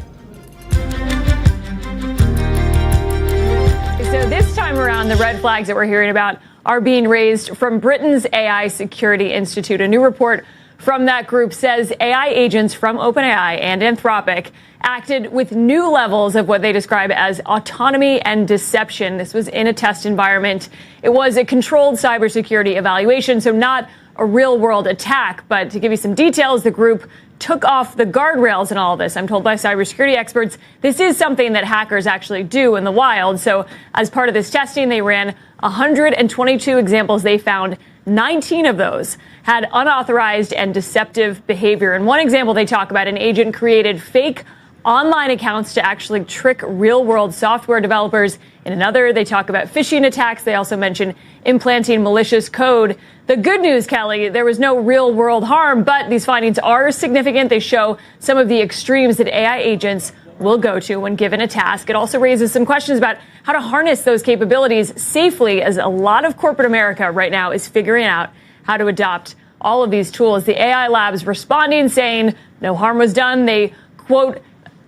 So this time around, the red flags that we're hearing about are being raised from Britain's AI Security Institute. A new report from that group says AI agents from OpenAI and Anthropic acted with new levels of what they describe as autonomy and deception. This was in a test environment. It was a controlled cybersecurity evaluation, so not a real world attack. But to give you some details, the group took off the guardrails in all this. I'm told by cybersecurity experts this is something that hackers actually do in the wild. So, as part of this testing, they ran 122 examples. They found 19 of those had unauthorized and deceptive behavior. In one example, they talk about an agent created fake online accounts to actually trick real world software developers. In another, they talk about phishing attacks. They also mention implanting malicious code. The good news, Kelly, there was no real world harm, but these findings are significant. They show some of the extremes that AI agents will go to when given a task. It also raises some questions about how to harness those capabilities safely, as a lot of corporate America right now is figuring out how to adopt all of these tools. The AI labs responding, saying no harm was done. They quote,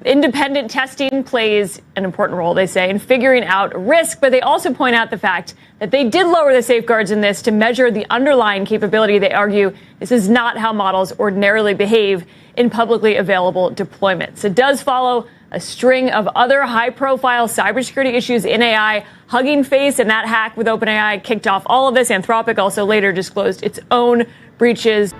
Independent testing plays an important role, they say, in figuring out risk, but they also point out the fact that they did lower the safeguards in this to measure the underlying capability. They argue this is not how models ordinarily behave in publicly available deployments. It does follow a string of other high profile cybersecurity issues in AI. Hugging Face and that hack with OpenAI kicked off all of this. Anthropic also later disclosed its own breaches.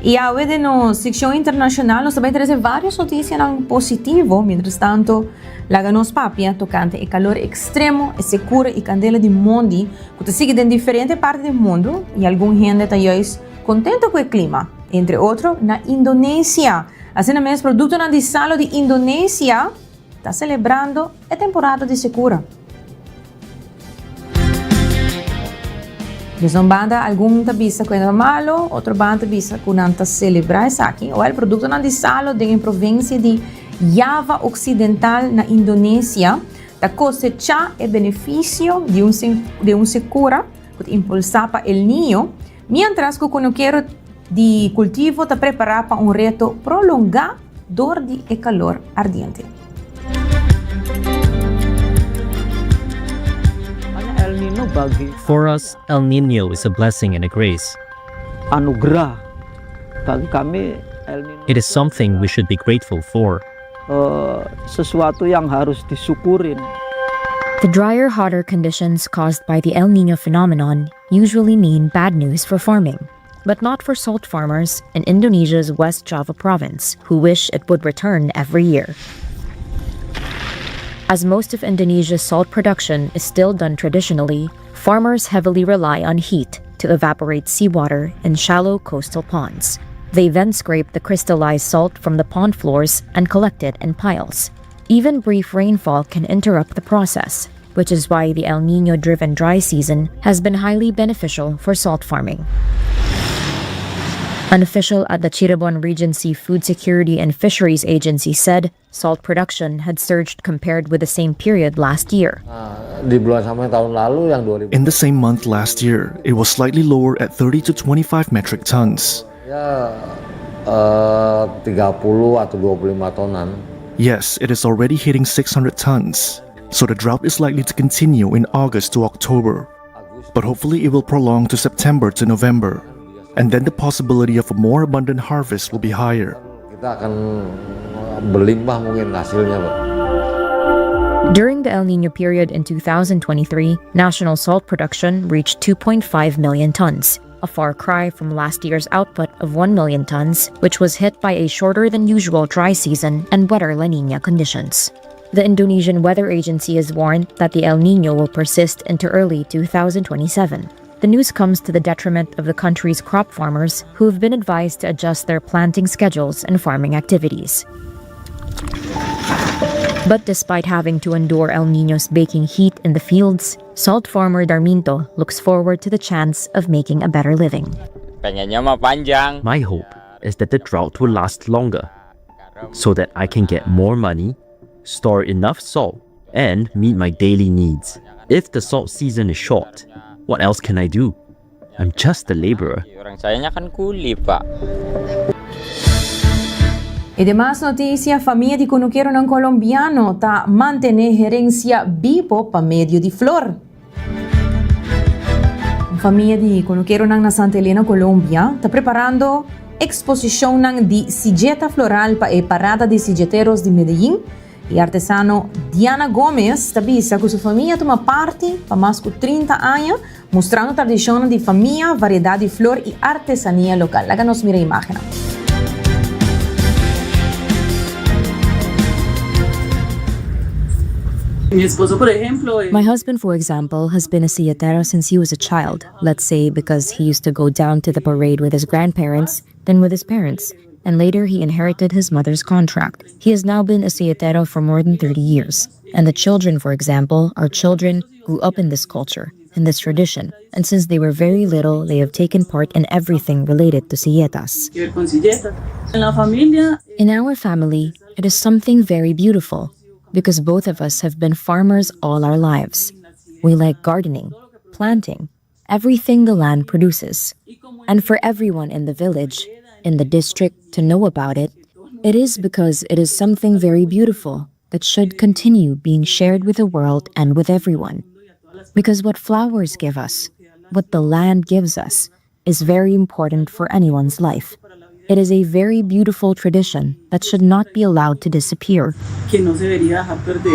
I awe den nos seccion internacional nos ta bay trece varios noticianan positivo. Mientras tanto, laga nos papia tocante e calor extremo, e secura y candela di mondi cu ta sigui den diferente parti di mundo y algun hende ta juist contento cu e clima, entre otro na Indonesia. Asina mes productonan di salo di Indonesia ta celebrando e temporada di secura. Des un banda algun ta bisa cu e ta malo, otro banda ta bisa cu nan ta celebra esaki. Wel, productonan di salo den e provincia di Java Occidental na Indonesia ta cosecha e beneficio di un di un secura cu ta impulsa pa El Niño, mientras cu cunukero di cultivo ta prepara pa un reto prolonga dor di e calor ardiente. For us, El Nino is a blessing and a grace. Anugerah bagi kami El Nino It is something we should be grateful for. Eh, sesuatu yang harus disyukurin. The drier, hotter conditions caused by the El Nino phenomenon usually mean bad news for farming, but not for salt farmers in Indonesia's West Java province, who wish it would return every year. As most of Indonesia's salt production is still done traditionally, farmers heavily rely on heat to evaporate seawater in shallow coastal ponds. They then scrape the crystallized salt from the pond floors and collect it in piles. Even brief rainfall can interrupt the process, which is why the El Nino driven dry season has been highly beneficial for salt farming. An official at the Cirebon Regency Food Security and Fisheries Agency said salt production had surged compared with the same period last year. Di bulan sama tahun lalu yang 2000 In the same month last year, it was slightly lower at 30 to 25 metric tons. Ya eh, 30 atau 25 tonan. Yes, it is already hitting 600 tons. So the drought is likely to continue in August to October. But hopefully it will prolong to September to November. And then the possibility of a more abundant harvest will be higher. Kita akan berlimpah mungkin hasilnya, Pak. During the El Nino period in 2023, national salt production reached 2.5 million tons, a far cry from last year's output of 1 million tons, which was hit by a shorter than usual dry season and wetter La Nina conditions. The Indonesian Weather Agency has warned that the El Nino will persist into early 2027. The news comes to the detriment of the country's crop farmers, who have been advised to adjust their planting schedules and farming activities. But despite having to endure El Nino's baking heat in the fields, salt farmer Darminto looks forward to the chance of making a better living. Pengennya mah panjang. My hope is that the drought will last longer so that I can get more money, store enough salt, and meet my daily needs. If the salt season is short, what else can I do? I'm just a laborer. Orang sayanya kan kuli, Pak. I demas notisia, Famia di kunukeronan kolombiano ta mantené herensia bibo pa medio di flor. Un famia di kunukeronan na Santa Elena, Colombia, ta preparando eksposishonnan di sijeta floral pa e Parada di Sijeteros di Medellín. E artesano Diana Gomez ta bisa ku su famia a tuma parti pa mas ku 30 aña, mustrando tradishonnan di famia, variedat di flor i artesania lokal. Laga nos mira e imágennan. Mi esposo por ehemplo My husband for example has been a silletero since he was a child, let's say because he used to go down to the parade with his grandparents, then with his parents, and later he inherited his mother's contract. He has now been a silletero for more than 30 years. And the children, for example, our children grew up in this culture, in this tradition, and since they were very little, they have taken part in everything related to silletas. In our family, it is something very beautiful because both of us have been farmers all our lives. We like gardening, planting, everything the land produces. And for everyone in the village, in the district to know about it, it is because it is something very beautiful that should continue being shared with the world and with everyone. Because what flowers give us, what the land gives us, is very important for anyone's life. It is a very beautiful tradition that should not be allowed to disappear. Que no se debería dejar perder.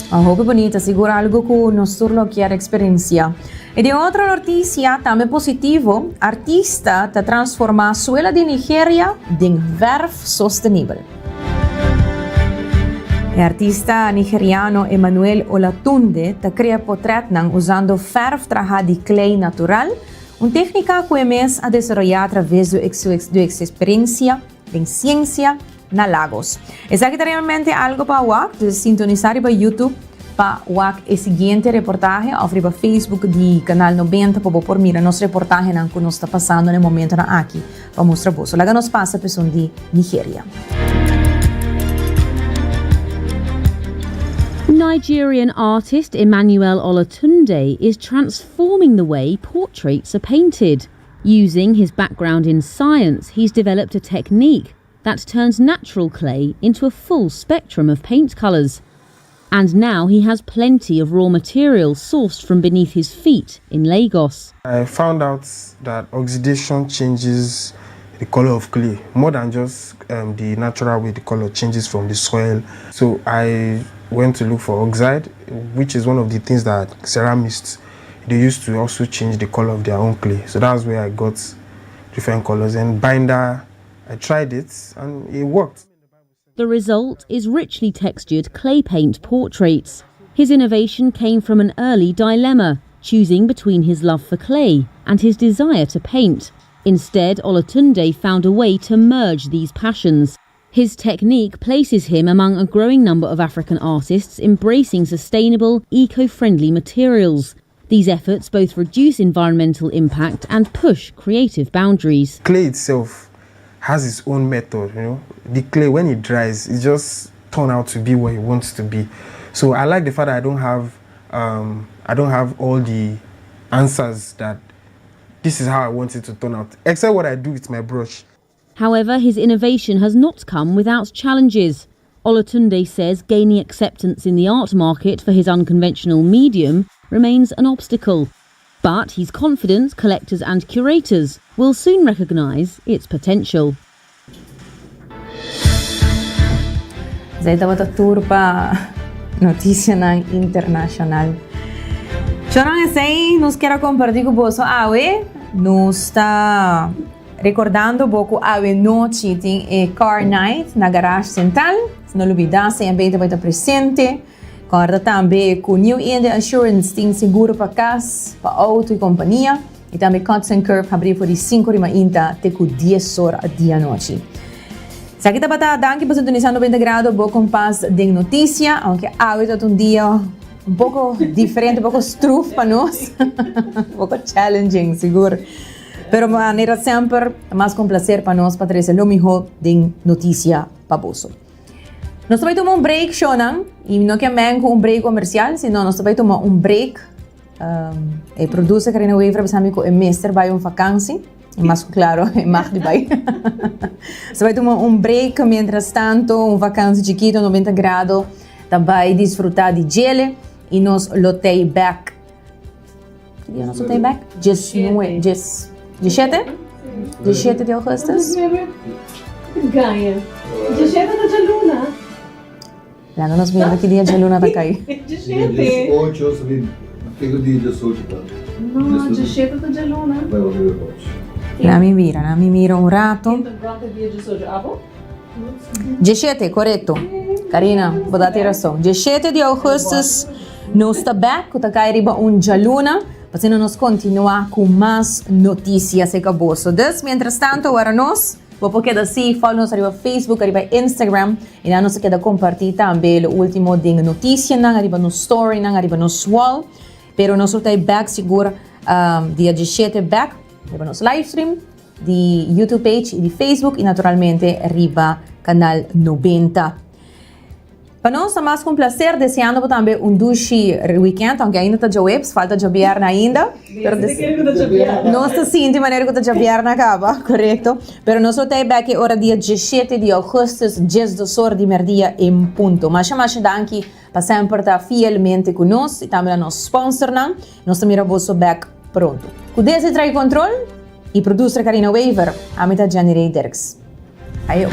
Ah, hopi bunita, sigur algo cu nos tur lo kier experiencia. Y den otro noticia, tambe positivo, artista ta transforma suela di Nigeria den verf sostenibel. E artista nigeriano Emmanuel Olatunde ta crea potretnan usando verf traha di klei natural, un tecnica cu e mes a desaroya a traves di su experiencia den ciencia na Lagos. Esaki ta realmente algo pa wak, dus sintonisa riba YouTube pa wak e siguiente reportahe of riba Facebook di Canal 90 pa bo por mira nos reportahenan cu nos ta pasando na e momentonan aki pa mustra boso. Laga nos pasa p'esun di Nigeria. Nigerian artist Emmanuel Olatunde is transforming the way portraits are painted. Using his background in science, he's developed a technique that turns natural clay into a full spectrum of paint colours. And now he has plenty of raw material sourced from beneath his feet in Lagos. I found out that oxidation changes the color of clay more than just um, the natural way the color changes from the soil. So I went to look for oxide, which is one of the things that ceramists they used to also change the color of their own clay. So that's where I got different colors and binder. I tried it and it worked. The result is richly textured clay paint portraits. His innovation came from an early dilemma, choosing between his love for clay and his desire to paint. Instead, Olatunde found a way to merge these passions. His technique places him among a growing number of African artists embracing sustainable, eco friendly materials. These efforts both reduce environmental impact and push creative boundaries. Clay itself has its own method, you know. The clay, when it dries, it just turn out to be what it wants to be. So I like the fact that I don't have um, I don't have all the answers that this is how I want it to turn out, except what I do with my brush. However, his innovation has not come without challenges. Olatunde says gaining acceptance in the art market for his unconventional medium remains an obstacle. But he's confident collectors and curators will soon recognise its potential. Esey tabata tur pa noticianan internacional. Shornan esey nos kier a comparti cu boso awe. Nos ta recordando bo cu awe nochi tin e Car Night na Garage Central. No lubida, CMB ta bay ta presente. Corda tambe cu New India Assurance tin seguro pa cas, pa auto y compania. Y tambe Cuts and Curve habri for di cinco di mainta te cu dies or di anochi. Esaki tabata danki pa sintonisa 90 Grado bo kompas den noticia, aunke awe ta un dia un poco diferente, un poco struf pa nos, un poco challenging sigur. Pero manera semper ta mas cu un placer pa nos pa trece lo miho den noticia pa boso. Nos ta bai tuma un break shownan, y no ke men cu un break comercial, sino nos ta bai tuma un break Um, e producer Karina Wever bisa mi ku e mester bai un vakantie. E mas ku claro, e mag di bai. Se bai tuma un break mientras tanto, un vakantie chiquito, 90 grado, ta bai disfruta di djele y nos lo tei back. Ki dia nos ta back? Diesnuebe, dies, dieshete? Dieshete di augustus? Gaña. Dieshete ta djaluna. Laga nos mira ki dia djaluna ta kai. Dieshete. Diesocho, sabi, kiko dia diesocho ta? No, dieshete ta djaluna. Lami mira, lami mira un rato. Dieshete, korekto. Karina, bo ta tin rason. Dieshete di augustus nos ta bek ku ta kai riba un djaluna pa asina nos kontinuá ku mas notisia aserka boso. Dus, mientras tanto, wara nos. Bo por keda si follow nos ariba Facebook, ariba Instagram y nan nos ta keda comparti tambe lo ultimo den noticianan ariba nos storynan, ariba nos wall. Pero nos lo ta e back sigur dia diesshete back riba nos livestream di YouTube page y di Facebook y naturalmente riba Canal 90. Pa nos ta mas ku un placer deseando bo tambe un dushi weekend, aunke ainda ta djaweps, falta djabièrnè ainda. Pero nos ta sinti manera ku ta djabièrnè a kaba, korekto. Pero nos lo ta e bek e ora dia diesshete di augustus, diesdos or di merdia en punto. Masha masha danki pa semper ta fielmente ku nos i tambe na nos sponsornan. Nos ta mira boso bek pronto. Ku Desi trae control i producer Karina Wever, ami ta Jenny Ray Dirks. Ayo.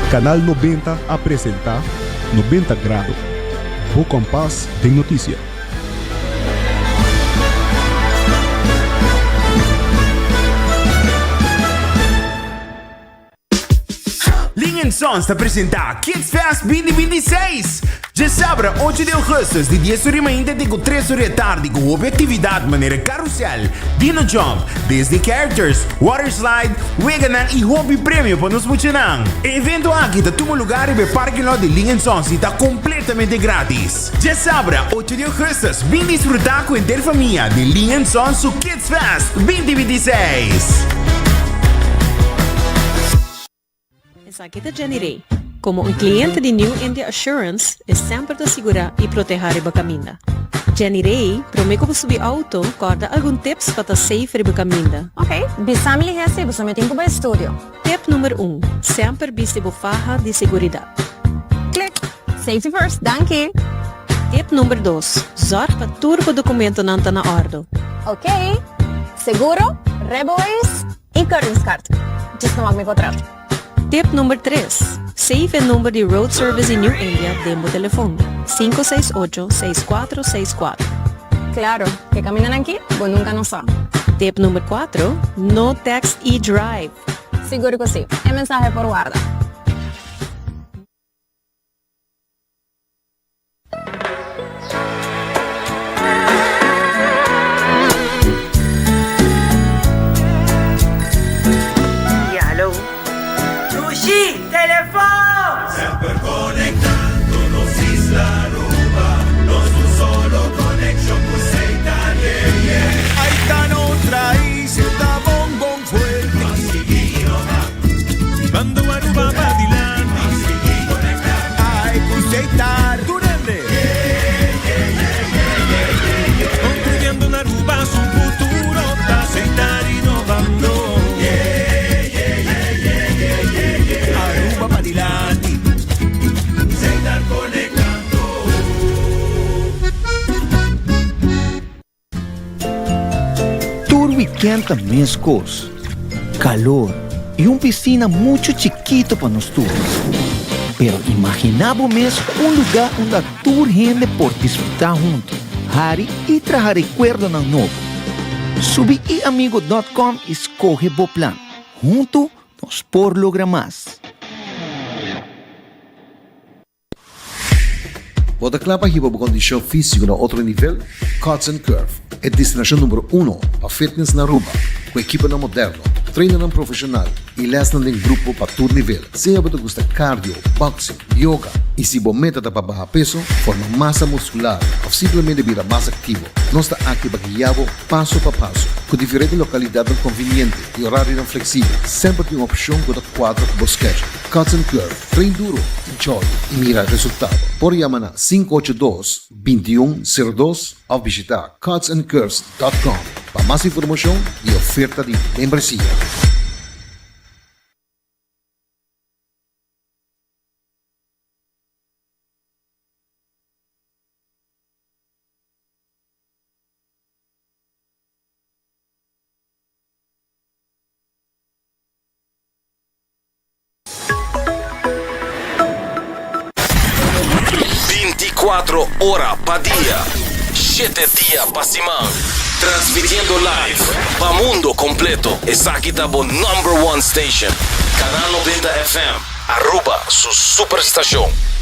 Canal 90 a presenta 90 Grado, bo kompas den notisia. Ling and Sons ta presenta Kids Fest 2026! Djasabra ocho di augustus di dies ora mainta te ku tres ora di atardi ku hopi aktividat manera karusel, dino jump, Disney characters, water slide, weganan i hopi premio pa nos muchanan. E evento aki ta tuma lugar riba e parking lot di Ling and Sons i ta kompletamente gratis. Djasabra ocho di augustus bin disfruta ku henter famia di Ling and Sons su Kids Fest 2026. Esaki ta Jenny Rey. Komo un kliente di New India Assurance e semper ta sigurá i protehá riba kaminda. Jenny Rey, promé ku bo subi outo, kòrda algun tips pa ta safe riba kaminda. Ok, bisa mi lihé si bo sa mi tin ku bai studio. Tip number un, semper bisti bo faha di seguridat. Klik! Safety first, danki! Tip number dos, Zorg pa tur bo dokumentonan ta na òrdu. Ok, seguro, rijbewijs i keuringskaart. Djis no wak mi potret. Tip number tres, Save e number di Road Service di New India den bo telefon, 568 6464. Claro, ke kamindanan aki bo nunka no sa. Tip number cuatro, No text i drive! Sigur ku si, e mensahe por warda. Ya, hallo. Dushi, telefon! Semper conectando nos isla Aruba, nos un solo conexion cu Seitan, yeah, yeah. Ay ta no traise ta bon bon fuerte. Pa sigui innova. Bando Aruba pa dilanti. Pa sigui conecta. Ay cu Seitan. Tur hende. Yeah, yeah, yeah, yeah, yeah, yeah, yeah. Construyendo na Aruba su futuro ta Seitan innovando. Yeah, yeah, yeah, yeah, yeah, yeah, yeah. Aruba pa dilanti. Seitan conectando. Tur weekend ta mescos, calor y un piscina mucho chikito pa nos tur. Pero imagina bo mes un lugar unda tur hende por disfruta hunto, hari y traha recuerdonan nobo. Subi iamigo dot com y scoge bo plan. Hunto nos por logra mas. Bo ta kla pa hiba bo kondishon físiko na otro nivel? Cuts and Curve, e destinashon numero uno pa fitness na Aruba, ku ekiponan moderno. Trainernan profesional y lesnan den grupo pa tur nivel. Sea bo ta gusta cardio, boxing, yoga y si bo meta ta pa baha peso, forma masa muscular of simplemente bira mas activo, nos ta aki pa guia bo paso pa paso. Cu diferente localidadnan conveniente y horarionan flexibel, semper tin un opcion cu ta cuadra cu bo schedule. Cuts and Curve, train duro, enjoy y mira resultado. Por yama na 582 2102 of bishita cutsandcurves.com pa mas informacion y oferta di membresia. Binticuatro ora pa dia, shete dia pa siman. Transmitiendo live pa mundo completo. Esaki ta bo number one station. Canal 90 FM, Aruba su superstacion.